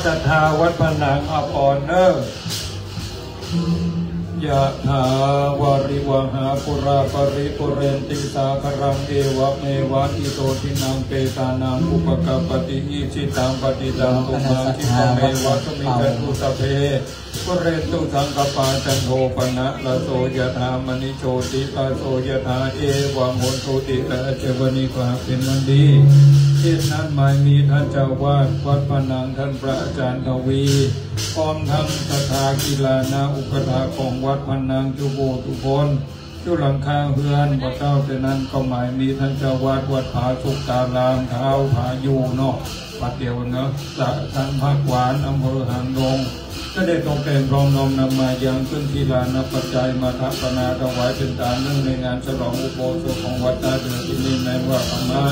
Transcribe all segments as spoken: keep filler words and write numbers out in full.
ศรัทธาวัดพนัง อภรณ์เน่อ ยะถา วาริวะหา ปูรา ปะริปูเรนติ สาคะรัง เอวะเมวะ อิโต ทินนัง เปตานัง อุปะกัปปะติ อิจฉิตัง ปะฏิตัง ตุมหัง คิปะเมวะ สะมิชฌะตุ สัพเพ ปูเรนตุ สังกัปปา จันโท ปะนะระโส ยะถา มะณิ โชติระโสยถา เอวังโหนตุ ติระเจวะ นี้ขอเป๋นอันดี เหตุนั้นหมายมีต้านเจ้าอาวาสวัดพนัง ต้านพระอาจ๋ารย์ทวี พร้อมตังศรัทธากีฬานาอุปัฏฐากของวัดพนัง จุหมู่จุคน จุหลังคาเฮือน บ่เต้าแต่นั้นก็หมายมีต้านเจ้าอาวาสวัดผาสุการาม ท้าวผายู่เนาะ วัดเดียวเนาะ สะ สันผักหวาน อำเภอหางดง ก็ได้ตกแต่งพร้อมน้อมนำมายังซึ่งกีฬานาปัจจัยมาถปนาถวายเป๋นตานเนื่องในงานฉลองอุโบสถของวัดต้าเดือตี้นี้ ในวันพระมหา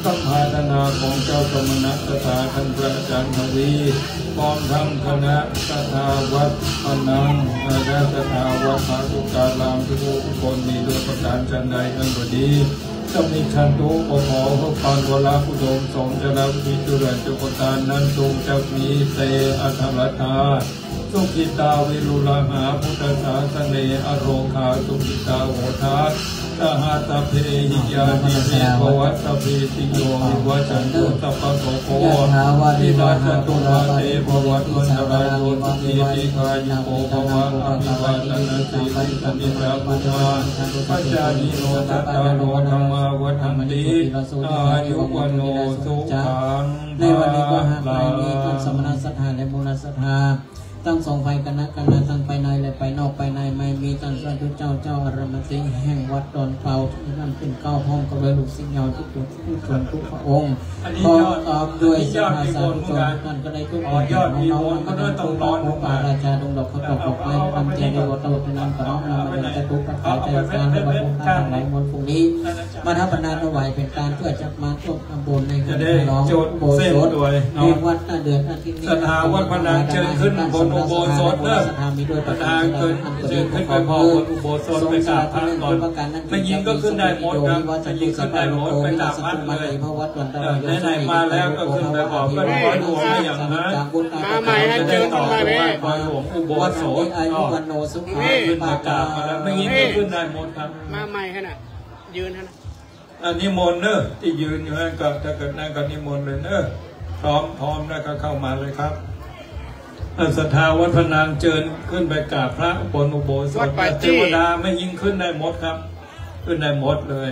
สัมภาธนาของเจ้าสมณะสถา ต้านพระอาจ๋ารย์ทวี พร้อมตังคณะศรัทธาวัดพนัง คณะศรัทธาวัดผาสุการาม จุหมู่จุคน มีด้วยประก๋านฉันใดนั้นก็ดี สะมิชฌะตุ ก็ขอหื้อปานวาระอุดมสมจรรย์วิจิตร จุกตานนั้นจงจักมีเต อัตถะรัตตา สุขิตา วิรุฬหา พุทธศาสเน อโรคา สุขิตา โหตา สหะ สัพเพหิยา นิเม ภวัต สัพพีติโย วิวัชชันตุ สัพพะโรโค วินัสสะตุ มาเต ภวัตวันตะราโย สุขี ทีฆายุโก ภวะ อภิวาทะนะสีลิสสะเนจัง วุฑฒาปะจายิโน จัตตาโร ธัมมา วัฑฒันติ อายุ วัณโณ สุขัง ในวันนี้ก็หากหมายมีต้านสมณะศรัทธาและมูลศรัทธา ตังสองฝ่ายคณะ คณะตังภายในและภายนอก ภายในหมายมีต้านสาธุเจ้า เจ้าอารามเณรแห่งวัดดอนเปา ตี้นั้นเป๋นเกล้า พร้อมกับลูกศิษย์ยาวทุกคน ทุกคนทุกพระองค์ อันนี้ยอด พร้อมด้วย อันนี้ยอด สาธุชน มีคนเหมือนกั๋น ต้านก็ได้ทุกคน อ๋อ ยอดมีคน ก็ได้ทุกคน พระราชาดงดอก เขาตอกดอกไม้ เอา เอา นำใจในวัดเต้านั้น ก็น้อมนำมายังจตุปัจจัย เอา เอา ไตรสาร เอา เอา พระพุทธทั้งหลายมวลพรุ่งนี้ มาถปนาถวายเป๋นตานเพื่อจะมาร่วมทำบุญในงานฉลองอุโบสถ จะได้จดเส้นด้วยเนาะ ในวัดต้าเดือ อาทิตย์นี้ ศรัทธาวัดพนังเจิญขึ้นบนอุโบสถเน่อ ศรัทธามีด้วยประก๋าน ศรัทธาเจิญขึ้นไปบนอุโบสถไปกราบพระก่อน แม่ญิงก็ขึ้นได้หมดครับ แม่ญิงขึ้นได้หมดไปกราบพระเลย เออ ไหนๆมาแล้วก็ขึ้นไปบอกเปิ้น หลวงปู่ไม่อย่างนั้น มาใหม่นะ เจิญขึ้นมาเลย ไหว้หลวงอุโบสถ อายุวัณโณสุขัง ขึ้นไปกราบมาแล้ว แม่ญิงก็ขึ้นได้หมดครับ มาใหม่ขนาดยืนขนาด อ่ะ นิมนต์เน่อ ตี้ยืนอยู่นั้นก็ ถ้าเกิดนั้นก็นิมนต์เลยเน่อ พร้อม พร้อมแล้วก็เข้ามาเลยครับ อ่ะ ศรัทธาวัดพนังเจิญขึ้นไปกราบพระบนอุโบสถ วัดป่าจี้ เทวดาแม่ญิงขึ้นได้หมดครับ ขึ้นได้หมดเลย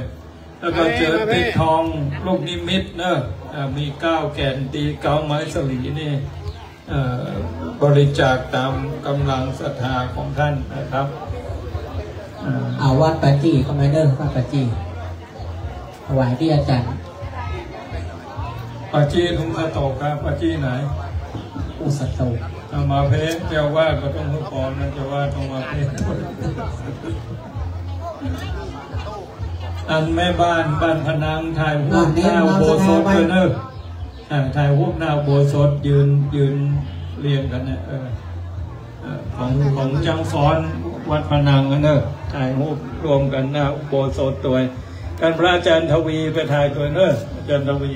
แล้วก็เจิญปิดทองลูกนิมิตเน่อ อ่ะ มีเก้าแก่น ตีเก๊าไม้สะหลีนี่ เอ่อ บริจาคต๋ามก๋ำลังศรัทธาของต้านนะครับ เอ่อ เอาวัดป่าจี้เข้ามาเน่อ วัดป่าจี้ ถวายตี้อาจ๋ารย์ ป่าจี้ทุ่งสะโตกครับ ป่าจี้ไหน ทุ่งสะโตก เอามาเพ้ เจ้าอาวาสก็ต้องหื้อปอนนะ เจ้าอาวาสต้องมาเพ้ อันแม่บ้านบ้านพนังถ่ายรูปหน้าอุโบสถด้วยเน่อ อ่า ถ่ายรูปหน้าอุโบสถ ยืน ยืนเรียงกั๋นเนี่ย เออ เออ ของ ของจังฟ้อนวัดพนังกั๋นเน่อ ถ่ายรูปร่วมกั๋นหน้าอุโบสถตวย ต้านพระอาจ๋ารย์ทวีไปถ่ายตวยเน่อ อาจ๋ารย์ทวี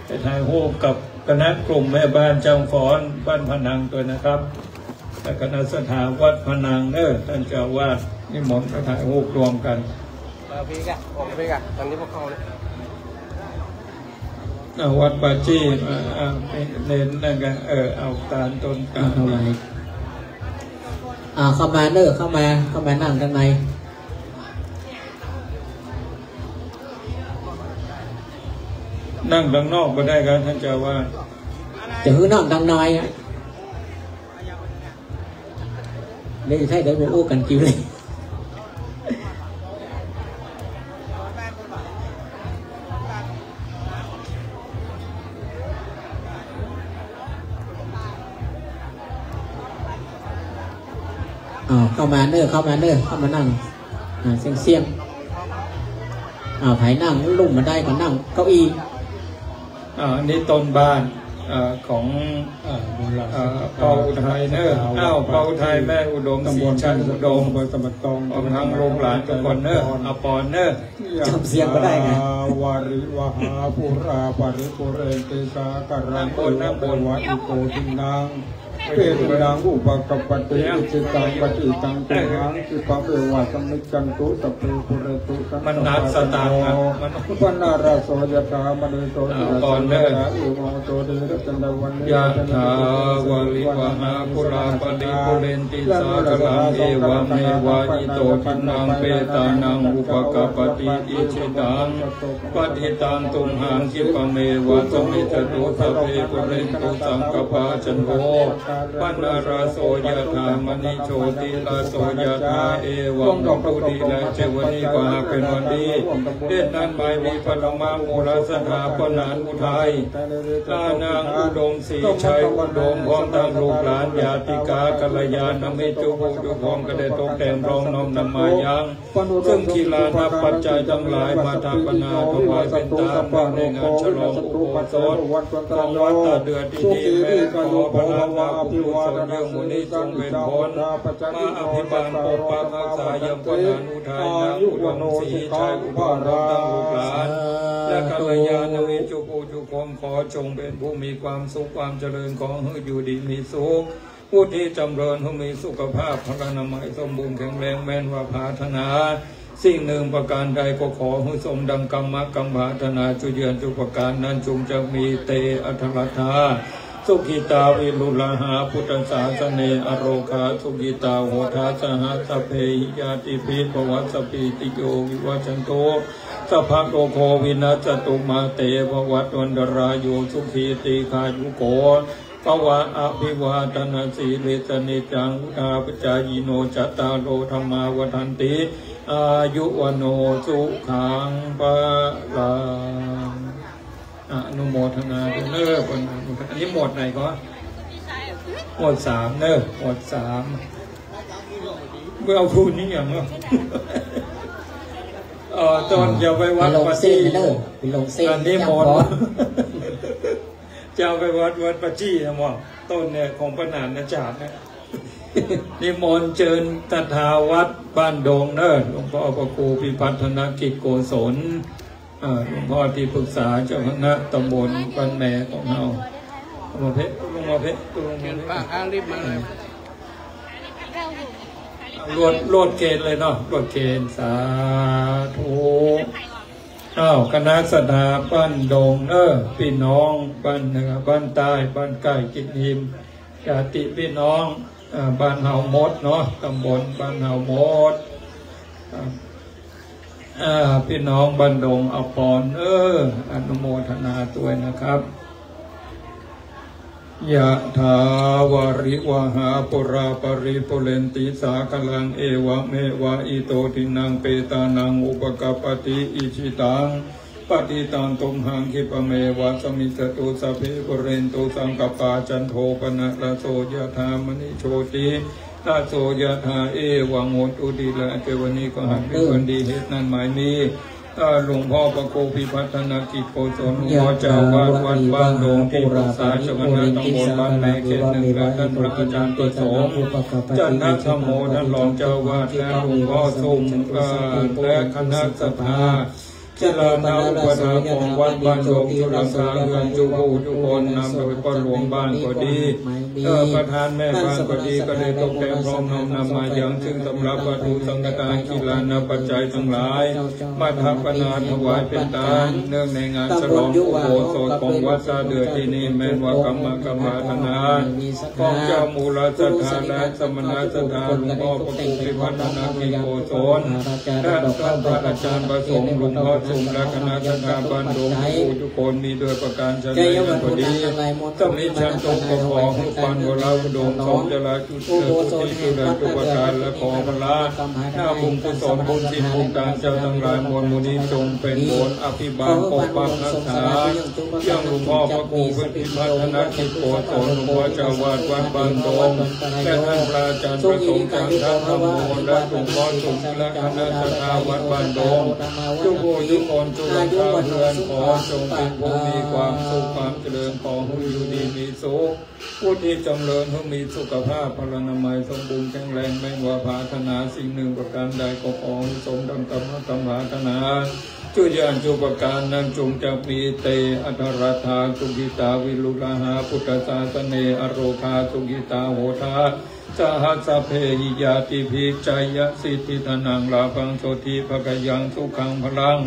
ไปถ่ายรูปกับคณะกลุ่มแม่บ้านจังฟ้อนบ้านพนังตวยนะครับ และคณะศรัทธาวัดพนังเน่อ ต้านเจ้าอาวาสนิมนต์ไปถ่ายรูปร่วมกั๋น มาพี่กะ ออกพี่กะ ต๋อนนี้พวกเขาเนี่ย เอาวัดป่าจี้มา อ่ะ เณรนั่นกะ เออ เอาตานต้นกล้า เอาไว้ อ่า เข้ามาเน่อ เข้ามา เข้ามานั่งตางใน นั่งตางนอกก็ได้ครับ ต้านเจ้าอาวาส จะหื้อนั่งตางในอะ เดี๋ยวจะใช่ เดี๋ยวบ่อู้กั๋นกิ๋วเลย อ้าว เข้ามาเน่อ เข้ามาเน่อ เข้ามานั่ง อ่า เสี้ยงๆ อ้าว ใผนั่งลุ่มบ่ได้ก็นั่งเก้าอี้ อ่า อันนี้ต้นบ้าน เอ่อ ของ เอ่อ เอ่อ เปาอุทัยเนอะ อ้าว เปาอุทัย แม่อุดมศรีชัยอุดม อำเภอสัมพันธอง พร้อมทั้งลูกหลานทุกคนเนอะ อภรณ์เนอะ จำเสียงบ่ได้ไง ยะถาวาริวหาปูราปริปูเรนติสาคารัง นั่งบน นั่งบน เอวะเมวะอิโตทินัง เปตานังอุปกัปปติ อิชิตังปฏิตังตุมหัง คิปะเมวะสมมิจฉันตุ สัพเพปูเรนตุสังกปปาจันโท มันนับสตางค์อะ มัน ปะนะระโสยะถา มะณิโชติระโสยะถา เอวังโตติระโสยะถา สัพพะปันณะ ยะถาวาริวหาปูราปริปูเรนติสาคารัง เอวะเมวะอิโตทินัง เปตานังอุปกัปปติ อิชิตังปฏิตังตุมหัง คิปะเมวะสมมิจฉันตุ สัพเพปูเรนตุสังกปปาจันโท ปะนะระโสยะถา มะณิโชติระโสยะถา เอวังโหนตุ ดีแล้ว เจ๊วันนี้ก็หากเป๋นวันดี เหตุนั้นหมายมี ปะนะมะ โมราสถาปนาอุทัย ตานังอุดมศรีชัยอุดม พร้อมทั้งลูกหลานญาติกากัลยาณมิตร จุผู้จุคน ก็ได้ตกแต่งพร้อมน้อมนำมายัง ซึ่งกีฬานับปัจจัยทั้งหลาย มาถวายถวายเป๋นตาน เนื่องในงานฉลองอุโบสถของวัดตาเดือที่นี่แล ขอพระราชาผู้กุศลเยื่อหมู่นี้จงเป๋นผล มาอภิบาลปกปักรักษายังปะนะอุทัย นางอุดมศรีชัยอุดม พร้อมทั้งลูกหลาน และกัลยาณมิตร จุผู้จุคน ขอจงเป๋นผู้มีความสุขความเจริญ ขอหื้ออยู่ดีมีสุข ผู้ที่จำเริญหื้อมีสุขภาพพลานามัยสมบูรณ์แข็งแรง แม้นว่าปรารถนาสิ่งหนึ่งประการใดก็ขอหื้อสมดังกรรมะกำปรารถนา จุเยือนจุประการนั้นจงจะมี เต อัตถะรัตถา สุขิตา วิรุฬาหา พุทธศาสเน อโรคา สุขิตา โหฏาสหะ สัพเพหิญาติภิ ภวัตสัพพีติโย วิวัชชันตุ สัพพะโรโค วินัสสะตุ มา เต ภวัตวันตราโย สุขี ตีฆายุโก ภวะ อภิวาทะนะสีลิสสะ นิจจังวุฑฒาปะจายิโน จัตตาโร ธัมมา วัฑฒันติ อายุ วัณโณ สุขัง พะลัง อนุโมทนาด้วยเนอะ อันนี้หมวดไหนก่อน หมวดสามเนอะ หมวดสาม เมื่อเอาคู่นี้อย่างเนอะ เอ่อ ตอนจะไปวัด ไปลงเส้นเนอะ ไปลงเส้น อันนี้หมวด จะเอาไปวัด วัดป่าจี้นะหมอ ต้นเนี่ยของพระนานอาจารย์เนี่ย นิมนต์เชิญศรัทธาวัดบ้านดงเนอะ หลวงพ่อพระครูพิพัฒนกิจโกศล เอ่อ หลวงพ่อที่ปรึกษาเจ้าคณะตำบลบ้านแมของเรา หลวงพ่อเพชร หลวงพ่อเพชร หลวงพ่อเพชร เชิญพระข้างลิฟต์มาเลย รวด รวดเกณฑ์เลยเนาะ รวดเกณฑ์ สาธุ อ้าว คณะศรัทธาบ้านดงเนอะ พี่น้องบ้านเหนือบ้านใต้ บ้านใก้กิ๋นอิ่ม ญาติพี่น้อง อ่า บ้านเฮาหมดเนาะ ตำบลบ้านเฮาหมด อ่า อ่า พี่น้องบ้านดงอภรณ์ เออ อนุโมทนาด้วยนะครับ ยะถาวาริวหาปูราปริปูเรนติสาคารัง เอวะเมวะอิโตทินัง เปตานังอุปกัปปติ อิชิตังปฏิตังตุมหัง คิปะเมวะสมมิจฉันตุ สัพเพปูเรนตุสังกปปา จันโทปะนะระโสยะถา มะณิโชติระโสยะถา เอวังโหนตุ ดีแล้ว เจ๊วันนี้ก็หากเป๋นวันดี เหตุนั้นหมายมี เอ่อ หลวงพ่อพระครูพิพัฒนกิจโกศล หลวงพ่อเจ้าอาวาสวัดบ้านดง ที่ปรึกษาเจ้าคณะตำบลบ้านแม เขตหนึ่ง และท่านพระอาจารย์ประสงค์ จันทธรรมโม ท่านรองเจ้าอาวาส และหลวงพ่อสุม เอ่อ และคณะศรัทธา เจริญนาอุปถากของวัดบ้านดง จุลังคาเฮือนจุผู้จุคน นำโดยพ่อหลวงบ้านก็ดี เอ่อ ประธานแม่บ้านก็ดี ก็ได้ตกแต่งพร้อมน้อมนำมายัง ซึ่งสำหรับวัตถุสังฆทาน กีฬานับปัจจัยทั้งหลาย มาถวายถวายเป๋นตาน เนื่องในงานฉลองอุโบสถของวัดตาเดือที่นี่ แม้นว่ากรรมะกำปรารถนา ของเจ้ามูลศรัทธาและสมณศรัทธา หลวงพ่อพระครูพิพัฒนกิจโกศล และท่านพระอาจารย์ประสงค์ หลวงพ่อสุม และคณะศรัทธาบ้านดง ผู้ทุกคนมีด้วยประการฉะนั้นพอดี สมมิจฉันตุ ก็ขอหื้อปันวราอุดมสมจรรย์ จุติจุลันจุประการ และขอพระนาบุญกุศลบุญทิพย์บุญตานเจ้าทั้งหลายมวลหมู่นี้ จงเป๋นผลอภิบาลปกปักรักษา ยังหลวงพ่อพระครูพิพัฒนกิจโกศล หลวงพ่อเจ้าอาวาสวัดบ้านดง และท่านพระอาจารย์ประสงค์ จันทธรรมโม และหลวงพ่อสุม และคณะศรัทธาวัดบ้านดง จุผู้จุ คนจุลังคาเฮือน ขอจงเป๋นผู้มีความสุขความเจริญ ขอหื้ออยู่ดีมีสุข ผู้ตี้จ๋ำเริญหื้อมีสุขภาพพลานามัยสมบูรณ์แข็งแรง แม้ว่าปรารถนาสิ่งหนึ่งประการใดก็ขอหื้อสมดังกำ กำปรารถนา จุยานจุประการนั้นจงจักมี เต อะทะรัตถา สุขิตา วิรุฬหา พุทธสาสะเน อโรคา สุขิตา โหตา สหะ สัพเพหิ ญาติภิ จายะสิทธิ ธนัง ลาภัง โสติ ภะคะยัง สุขัง พลัง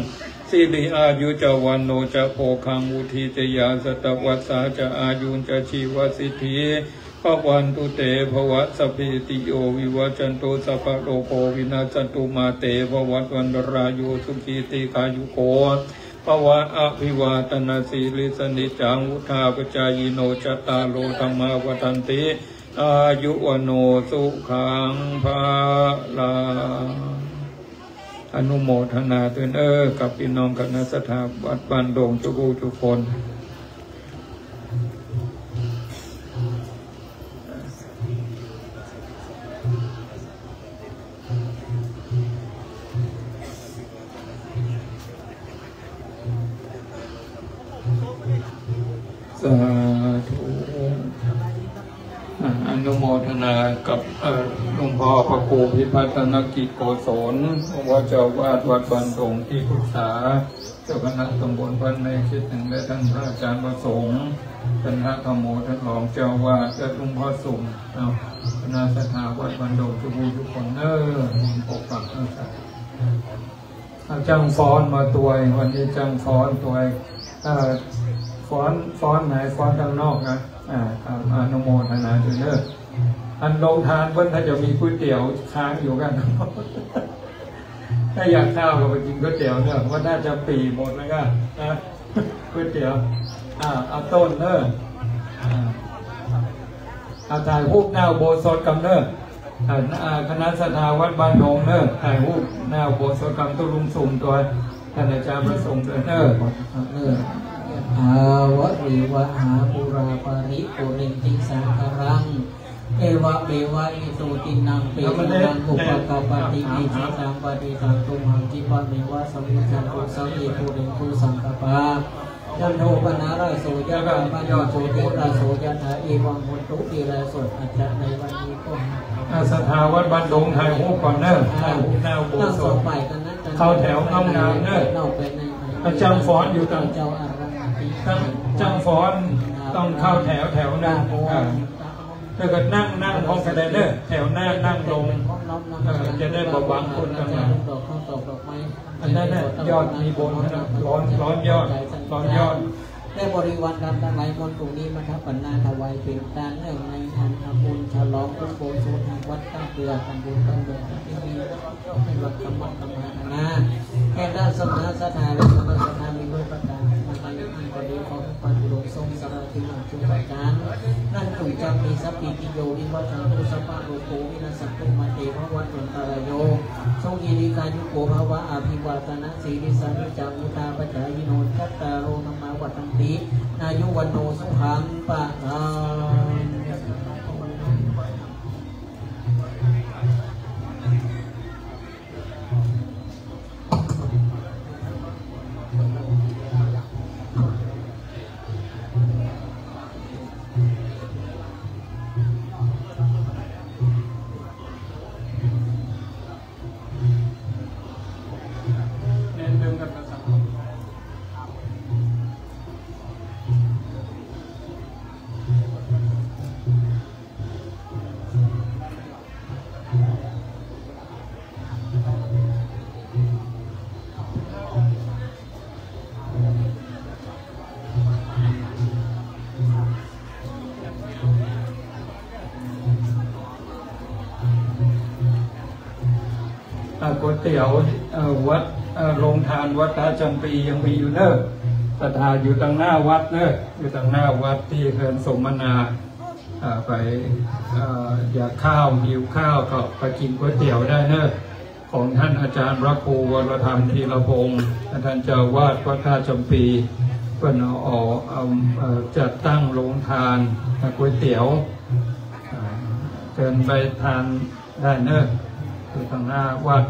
สิริ อายุ จะ วัณโณ จะ โภคัง วุฑิ จะ ยา สัตตะวัสสา จะ อายุ จะ ชีวะสิทธิ ภะวันตุ เต ภะวะ สัพพีติโย วิวัชชันตุ สัพพะโรโค วินัสสันตุ มา เต ภะวัตวันตะราโย สุขี ตีฆายุโก ภะวะ อะภิวาทะนะสีลิสสะ นิจจัง วุฑฒาปะจายิโน จัตตาโร ธัมมา วัฑฒันติ อายุ วัณโณ สุขัง พะลัง อนุโมทนาตวยเน้อ กับปี้น้องคณะศรัทธาวัดบ้านดงจุกู้จุกคน สาธุ อ่ะ อนุโมทนากับ เอ่อ หลวงพ่อพระครูพิพัฒนกิจโกศล องค์เจ้าอาวาสวัดบ้านดง ตี้ปรึกษาเจ้าคณะตำบลบ้านแม่เขตหนึ่ง และท่านพระอาจารย์ประสงค์ คณะธรรมโม ท่านรองเจ้าอาวาส และหลวงพ่อสุข เอ้า คณะศรัทธาวัดบ้านดงจุกู้จุกคนเน้อ ปกปักรักษา เอาจ้างฟ้อนมาตวย วันนี้จ้างฟ้อนตวย เอ่อ ฟ้อน ฟ้อนไหน ฟ้อนข้างนอกนะ อ่า ครับ อนุโมทนาตวยเน้อ อันโรงทานเปิ้นถ้าจะมีก๋วยเตี๋ยวค้างอยู่กั๋น ถ้าอยากข้าวก็ไปกิ๋นก๋วยเตี๋ยวเน้อ ว่าน่าจะปี่หมดแล้วก็ นะ ก๋วยเตี๋ยว อ่า เอาต้นเน้อ อ่า อ่า ถ่ายรูปหน้าอุโบสถก่อนเน้อ อ่า อ่า คณะศรัทธาวัดบ้านดงเน้อ ถ่ายรูปหน้าอุโบสถก่อน ตุ๊ลุงสุขตวย ท่านอาจารย์ประสงค์ตวยเน้อ เน้อ ยะถาวะริวะหาปูราปะริปูเรนติสาคารัง เอวะเมวะอิโต ทินนังเปตานัง อุปะกัปปะติ อิชิตังปะฏิตัง ตุมหัง ขิปปะเมวะ สะมิชฌะตุ สัพเพ ปูเรนตุ สังกัปปะ จันโท ปะนะระโส ยะถา มะณิ โชติระโส ยะถา เอวัง โหตุ ติระโส อาจจะในวันนี้ก็หา อ่า ศรัทธาวัดบ้านดง ถ่ายรูปก่อนเน้อ ถ่ายรูปหน้าอุโบสถ นั่งสองฝ่ายกันนะ เข้าแถวงามๆเน้อ นอกไปใน อาจารย์ฟ้อนอยู่ตรง เจ้าอารักษ์ อาจารย์ฟ้อนต้องเข้าแถว แถวหนึ่ง อ่า แล้วก็นั่ง นั่งพร้อมกันได้เน้อ แถวหน้านั่งลง เออ จะได้บ่บังคนข้างหลัง อันนั้นน่ะ ยอดมีบุญนะ ล้อม ล้อมยอด ล้อมยอด และบริวารธรรมทั้งหลาย มนต์ตรงนี้มาถวาย ถวายเป๋นตานเนื่องในงานทำบุญฉลองอุโบสถแห่งวัดต้าเปือ ทำบุญตั้งเดือนที่นี้ ให้วัดธรรมะธรรมาสนะ แห่งราชสำนักศรัทธาและสำนักศรัทธามีด้วยประการทั้งหลาย อันก็ดีขอพระบาทหลวงทรงสถิตอยู่ทุกประการ นั้นจงจักมีสัพพีติโย วิวัชชันตุ สัพพะโรโค วินัสสันตุ มา เต ภะวัตวันตะราโย สุขี ทีฆายุโก ภะวะ อะภิวาทะนะสีลิสสะ นิจจัง วุฑฒาปะจายิโน จัตตาโร ธัมมา วัฑฒันติ อายุ วัณโณ สุขัง พะลัง อ่า ก๋วยเตี๋ยว เอ่อ วัด เอ่อ โรงทานวัดท่าจำปียังมีอยู่เน้อ ศรัทธาอยู่ตังหน้าวัดเน้อ อยู่ตังหน้าวัดตี้เฮือนสมนา อ่า ไป อ่า อยากข้าว หิวข้าวก็ไปกิ๋นก๋วยเตี๋ยวได้เน้อ ของท่านอาจารย์พระครูวรธรรมธีรพงษ์ ท่านเจ้าอาวาสวัดท่าจำปี เปิ้นเอา เอา เอ่อ จัดตั้งโรงทานก๋วยเตี๋ยว อ่า เชิญไปทานได้เน้อ อยู่ตังหน้าวัด